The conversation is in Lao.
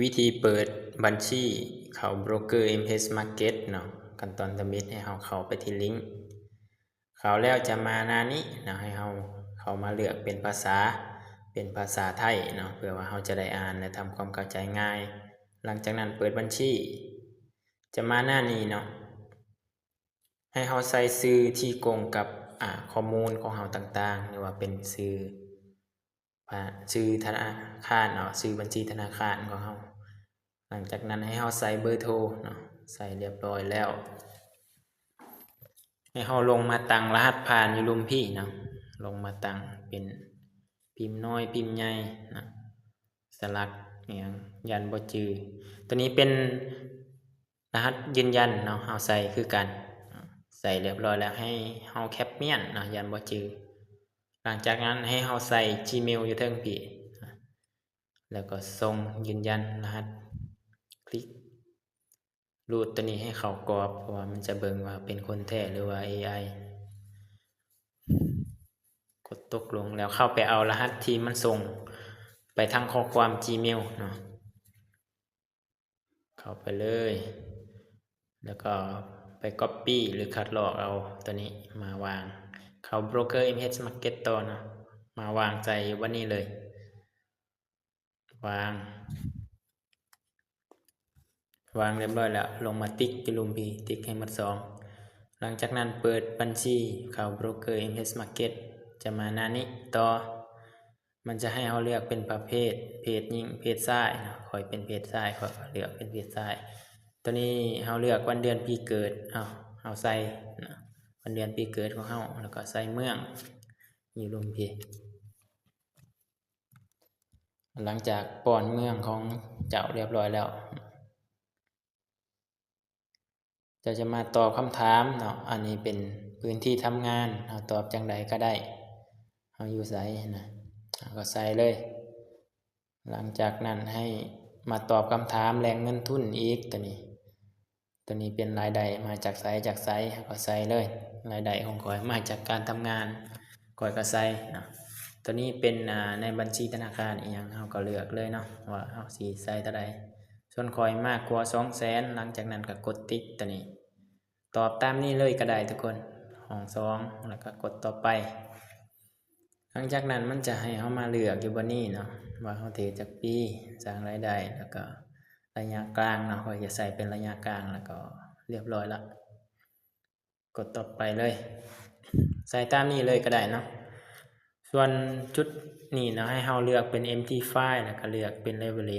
ວິທີເປີດບັນຊີເຂົ້າໂບຣກເກີ ເອັມເອັມເອັສ Market ເນາະ. ຂັ້ນຕອນທຳອິດໃຫ້ເຮົາເຂົ້າໄປທີ່ລິ້ງ. ເຂົ້າແລ້ວຈະມາໜ້ານີ້ເນາະ, ໃຫ້ເຮົາເຂົ້າມາເລືອກເປັນພາສາ, ເປັນພາສາໄທເນາະ, ເພື່ອວ່າເຮົາຈະໄດ້ອ່ານ ແລະ ທຳຄວາມເຂົ້າໃຈງ່າຍ. ຫຼັງຈາກນັ້ນເປີດບັນຊີ, ຈະມາໜ້ານີ້ເນາະ. ໃຫ້ເຮົາໃສ່ຊື່ທີ່ກົງກັບ ອາ ຂໍ້ມູນຂອງເຮົາຕ່າງໆ ຫຼືວ່າເປັນຊື່ ອາ ຊື່ທະນາຄານເນາະ, ຊື່ບັນຊີທະນາຄານຂອງເຮົາ. ຫຼັງຈາກນັ້ນໃຫ້ເຮົາໃສ່ເບີໂທເນາະ, ໃສ່ລຽບຮ້ອຍແລ້ວ ໃຫ້ເຮົາລົງມາຕັ້ງລະຫັດຜ່ານຢູ່ລຸ່ມພີ້ເນາະ, ລົງມາຕັ້ງເປັນພິມນ້ອຍ ພິມໃຫຍ່ເນາະ, ສະຫຼັກອີ່ຫຍັງຢ້ານບໍ່ຈື່. ຕົວນີ້ເປັນ ລະຫັດຢືນຢັນເນາະ, ເຮົາໃສ່ຄືກັນ. ໃສ່ລຽບຮ້ອຍແລ້ວ ໃຫ້ເຮົາແຄັບມ້ຽນເນາະ, ຢ້ານບໍ່ຈື່. ຫຼັງຈາກນັ້ນໃຫ້ເຮົາໃສ່ Gmail ຢູ່ເທິງພີ້ ແລ້ວກໍສົ່ງຢືນຢັນລະຫັດ. ຄລິກຮູດຕົວນີ້ໃຫ້ເຂົ້າກອບ, ເພາະວ່າມັນຈະເບິ່ງວ່າເປັນຄົນແທ້ ຫຼືວ່າ ເອໄອ. ກົດຕົກລົງ ແລ້ວເຂົ້າໄປເອົາລະຫັດທີ່ມັນສົ່ງໄປທາງຂໍ້ຄວາມ Gmail ເນາະ. ເຂົ້າໄປເລີຍ ແລ້ວກໍໄປ Copy ຫຼື ຄັດລອກເອົາຕົວນີ້ມາວາງ ເຂົ້າໂບຣກເກີ ເອັມເອັມເອັສ Market ຕໍ່ເນາະ, ມາວາງໃສ່ຢູ່ບ່ອນນີ້ເລີຍ. ວາງ ວາງລຽບຮ້ອຍແລ້ວ ລົງມາຕິກຢູ່ລຸ່ມພີ້, ຕິກໃຫ້ໝົດສອງ. ຫຼັງຈາກນັ້ນເປີດບັນຊີເຂົ້າໂບຣກເກີ ເອັມເອັມເອັສ Market ຈະມາໜ້ານີ້ຕໍ່. ມັນຈະໃຫ້ເຮົາເລືອກເປັນປະເພດ ເພດຍິງ ເພດຊາຍເນາະ. ຂ້ອຍເປັນເພດຊາຍ ຂ້ອຍກໍເລືອກເປັນເພດຊາຍ. ຕົວນີ້ເຮົາເລືອກວັນເດືອນປີເກີດ ເອົາ ເຮົາໃສ່ເນາະ ວັນເດືອນປີເກີດຂອງເຮົາ ແລ້ວກໍໃສ່ເມືອງຢູ່ລຸ່ມພີ້. ຫຼັງຈາກປ້ອນເມືອງຂອງເຈົ້າລຽບຮ້ອຍແລ້ວ ເຈົ້າຈະມາຕອບຄຳຖາມເນາະ. ອັນນີ້ເປັນພື້ນທີ່ທຳງານ, ເຮົາຕອບຈັ່ງໃດກໍໄດ້, ເຮົາຢູ່ໃສນະ ເຮົາກໍໃສ່ເລີຍ. ຫຼັງຈາກນັ້ນໃຫ້ມາຕອບຄຳຖາມແຫຼ່ງເງິນທຶນອີກ. ຕົວນີ້ ຕົວນີ້ເປັນລາຍໄດ້ມາຈາກໃສ ຈາກໃສ ເຮົາກໍໃສ່ເລີຍ. ລາຍໄດ້ຂອງຂ້ອຍມາຈາກການທຳງານ ຂ້ອຍກໍໃສ່ເນາະ. ຕົວນີ້ເປັນ ອາ ໃນບັນຊີທະນາຄານອີ່ຫຍັງ ເຮົາກໍເລືອກເລີຍເນາະ ວ່າເຮົາຊິໃສ່ເທົ່າໃດ. ສ່ວນຂ້ອຍມາກກວ່າສອງແສນ. ຫຼັງຈາກນັ້ນກໍກົດຕິກຕົວນີ້ ຕອບຕາມນີ້ເລີຍກໍໄດ້ທຸກຄົນ ຫ້ອງສອງ ແລ້ວກໍກົດຕໍ່ໄປ. ຫຼັງຈາກນັ້ນມັນຈະໃຫ້ເຮົາມາເລືອກຢູ່ບ່ອນນີ້ເນາະ ວ່າເຮົາເທຣດຈັກປີ, ສ້າງລາຍໄດ້ ແລ້ວກໍໄລຍະກາງເນາະ. ຂ້ອຍຈະໃສ່ເປັນໄລຍະກາງ ແລ້ວກໍລຽບຮ້ອຍລະ ກົດຕໍ່ໄປເລີຍ. ໃສ່ຕາມນີ້ເລີຍກໍໄດ້ເນາະ. ສ່ວນຈຸດນີ້ເນາະ ໃຫ້ເຮົາເລືອກເປັນ Empty File ແລ້ວກໍເລືອກເປັນ Leverage